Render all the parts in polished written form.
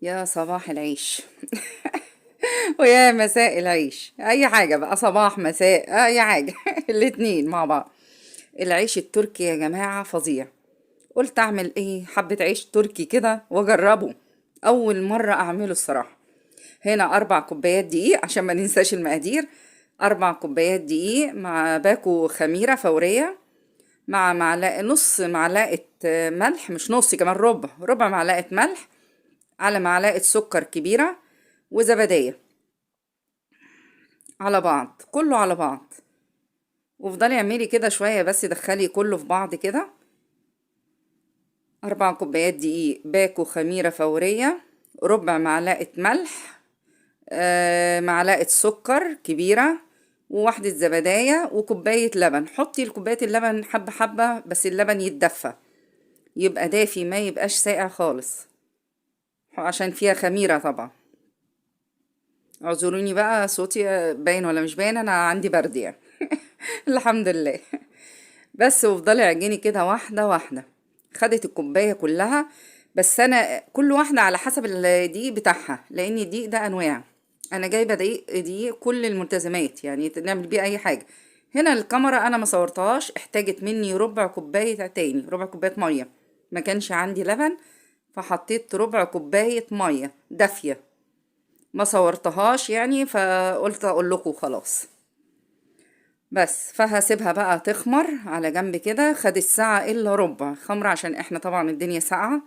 يا صباح العيش ويا مساء العيش، اي حاجة بقى، صباح مساء اي حاجة الاتنين مع بعض. العيش التركي يا جماعة فظيع. قلت اعمل ايه؟ حبة عيش تركي كده واجربه، اول مرة اعمله الصراحة. هنا 4 كوبايات دقيق عشان ما ننساش المقادير، 4 كوبايات دقيق مع باكو خميرة فورية، مع معلقة، نص معلقة ملح، مش نص كمان، ربع معلقة ملح، على معلقة سكر كبيرة، وزبدية على بعض، كله على بعض. وافضلي اعملي كده شوية، بس دخلي كله في بعض كده. 4 كوبايات دقيق، باكو خميرة فورية، ربع معلقة ملح، معلقة سكر كبيرة، وواحدة زبداية، وكوباية لبن. حطي الكوباية اللبن حبة حبة، بس اللبن يتدفى، يبقى دافي، ما يبقاش ساقع خالص، عشان فيها خميرة طبعا. اعذروني بقى صوتي باين ولا مش باين، انا عندي برد يعني. الحمد لله. بس وافضلي اعجني كده واحدة واحدة. خدت الكوباية كلها، بس انا كل واحدة على حسب الدقيق بتاعها، لان الدقيق ده انواع. انا جايبة دقيق كل الملتزمات، يعني نعمل بيه اي حاجة. هنا الكاميرا انا ما صورتهاش، احتاجت مني ربع كوباية تاني، ربع كوباية مية، ما كانش عندي لبن فحطيت ربع كوباية مية دافية، ما صورتهاش يعني، فقلت اقول لكم خلاص. بس فهسيبها بقى تخمر على جنب كده. خدت ساعة الا ربع خمرة، عشان احنا طبعا الدنيا ساقعة،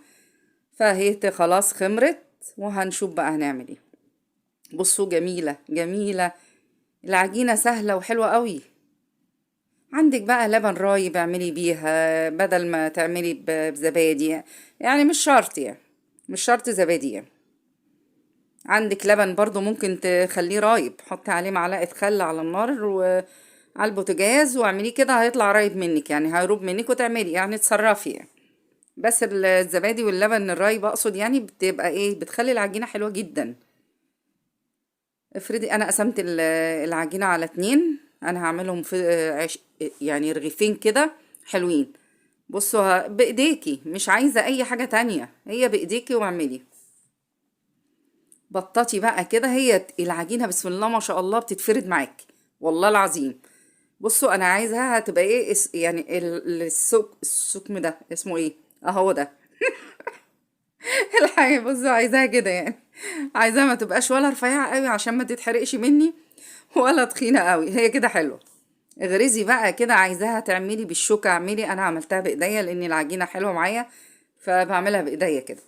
فهي خلاص خمرت. وهنشوف بقى هنعمل ايه. بصوا جميلة جميلة العجينة، سهلة وحلوة قوي. عندك بقى لبن رايب اعملي بيها بدل ما تعملي بزبادي، يعني مش شرط، يعني مش شرط زبادي يعني. عندك لبن برضو ممكن تخليه رايب، حطي عليه معلقة خل على النار وعلى البوتاجاز واعمليه كده، هيطلع رايب منك، يعني هيروب منك، وتعملي يعني تصرفي يعني. بس الزبادي واللبن الرايب اقصد يعني، بتبقى ايه، بتخلي العجينة حلوة جدا. افرضي انا قسمت العجينة على 2، انا هعملهم في عش يعني رغيفين كده حلوين. بصوا بايديكي، مش عايزة اي حاجة تانية، هي بايديكي واعملي. بططي بقى كده، هي العجينة بسم الله ما شاء الله بتتفرد معاكي والله العظيم. بصوا انا عايزاها هتبقى ايه، يعني السكم ده اسمه ايه، اهو ده الحاجة. بصوا عايزاها كده يعني، عايزاها ما تبقاش ولا رفيعة قوي عشان ما تتحرقش مني، ولا تخينة قوي، هي كده حلوة. اغرزي بقى كده، عايزاها تعملي بالشوكة اعملي، انا عملتها بايديا لان العجينة حلوة معايا، فبعملها بايديا كده.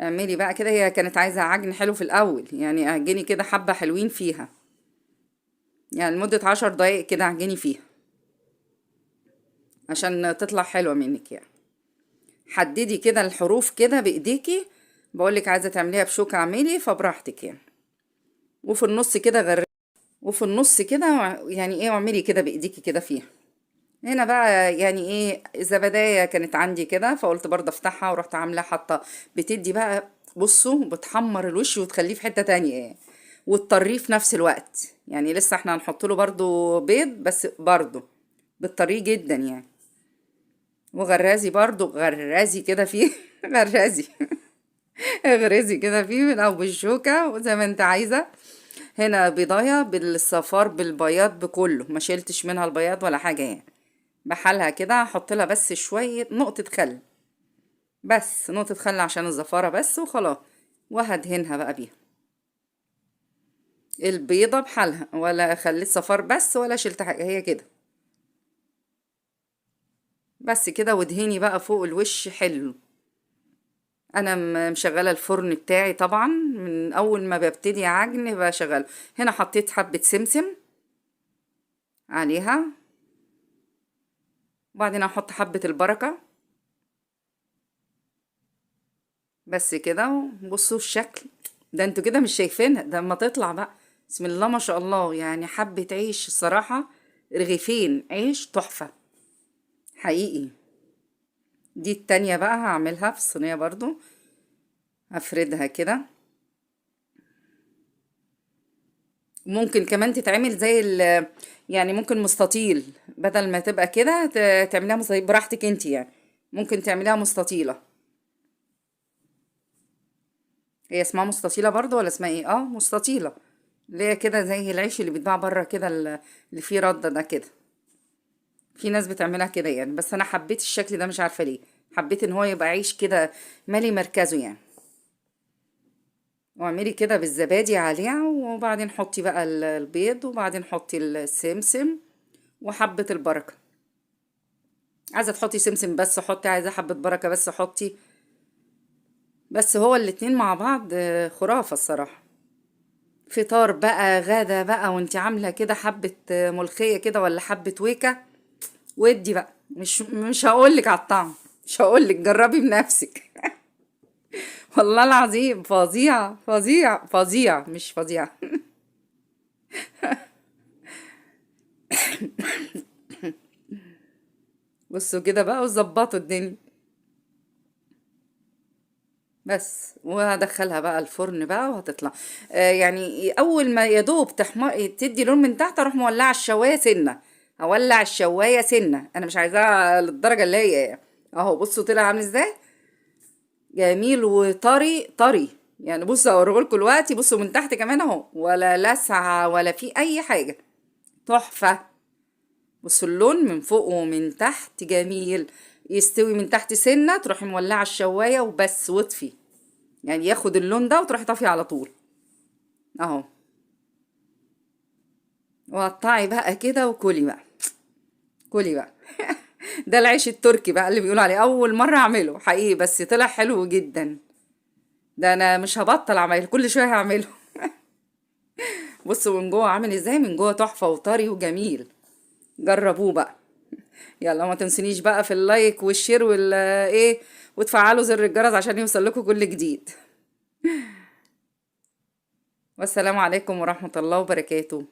اعملي بقى كده، هي كانت عايزة عجن حلو في الاول، يعني اعجني كده حبة حلوين فيها، يعني لمدة 10 دقايق كده اعجني فيها عشان تطلع حلوة منك يعني. حددي كده الحروف كده بايديكي، بقولك عايزة تعمليها بشوكة اعملي، فبراحتك يعني. وفي النص كده غرزي، وفي النص كده يعني ايه، اعملي كده بايديكي كده فيها. هنا بقى يعني ايه، زبدايه كانت عندي كده، فقلت برضه افتحها، ورحت عامله حاطه، بتدي بقى بصوا بتحمر الوش وتخليه في حته تانية يعني، وتطريه في نفس الوقت يعني. لسه احنا هنحط له برضه بيض، بس برضه بتطريه جدا يعني. وغرازي برضه، غرازي كده فيه غرازي اغرزي كده فيه من او بالشوكه وزي ما انت عايزه. هنا بيضايه بالصفار بالبياض بكله، ما شيلتش منها البياض ولا حاجه يعني، بحالها كده. هحط لها بس شويه نقطه خل، بس نقطه خل عشان الزفاره بس وخلاص. وهدهنها بقى بيها البيضه بحالها، ولا خليت صفار بس ولا شلت حاجه، هي كده بس كده. وادهني بقى فوق الوش حلو. انا مشغله الفرن بتاعي طبعا من اول ما ببتدي عجن بشغله. هنا حطيت حبه سمسم عليها، وبعدين احط حبه البركه بس كده. بصوا الشكل ده، انتوا كده مش شايفينها، ده اما تطلع بقى بسم الله ما شاء الله يعني. حبه عيش الصراحه، رغيفين عيش تحفه حقيقي. دي التانية بقى هعملها في الصينية برضو، هفردها كده. ممكن كمان تتعمل زي ال، يعني ممكن مستطيل، بدل ما تبقى كده تعمليها مستطيل براحتك انتي يعني، ممكن تعمليها مستطيلة. هي اسمها مستطيلة برضو ولا اسمها ايه؟ اه مستطيلة، اللي هي كده زي العيش اللي بيتباع بره كده، اللي فيه ردة ده كده. في ناس بتعملها كده يعني، بس انا حبيت الشكل ده مش عارفة ليه، حبيت ان هو يبقى عيش كده مالي مركزه يعني. واعملي كده بالزبادي عليها، وبعدين حطي بقى البيض، وبعدين حطي السمسم وحبة البركة. عايزة تحطي سمسم بس حطي، عايزة حبة بركة بس حطي، بس هو الاتنين مع بعض خرافة الصراحة. فطار بقى غدا بقى، وانت عاملة كده حبة ملوخية كده ولا حبة ويكة، ودي بقى مش هقولك على الطعم، مش هقولك، جربي بنفسك. والله العظيم فظيع فظيع فظيع، مش فظيع. بصوا كده بقى وظبطوا الدنيا بس، وهدخلها بقى الفرن بقى وهتطلع. يعني اول ما يا دوب تحمر تدي لون من تحت، اروح مولعه الشوايه سنة، اولع الشوايه سنة، انا مش عايزاها للدرجة اللي هي يعني. اهو بصوا طلع عامل ازاي، جميل وطري طري يعني. بصوا اوريهولكوا دلوقتي، بصوا من تحت كمان اهو، ولا لسعه ولا في اي حاجة، تحفة. بصوا اللون من فوق ومن تحت جميل، يستوي من تحت سنة تروحي مولعه الشوايه وبس، واطفي يعني، ياخد اللون ده وتروحي طافية على طول اهو. وقطعي بقى كده وكلي بقى، كلي بقى. ده العيش التركي بقى اللي بيقولوا عليه، اول مرة اعمله حقيقي، بس طلع حلو جدا. ده انا مش هبطل اعمله، كل شوية هعمله. بصوا من جوه عامل ازاي، من جوه تحفة وطري وجميل، جربوه بقى. يلا ما تنسونيش بقى في ال like وال share وال ايه، وتفعلوا زر الجرس عشان يوصل لكم كل جديد. والسلام عليكم ورحمة الله وبركاته.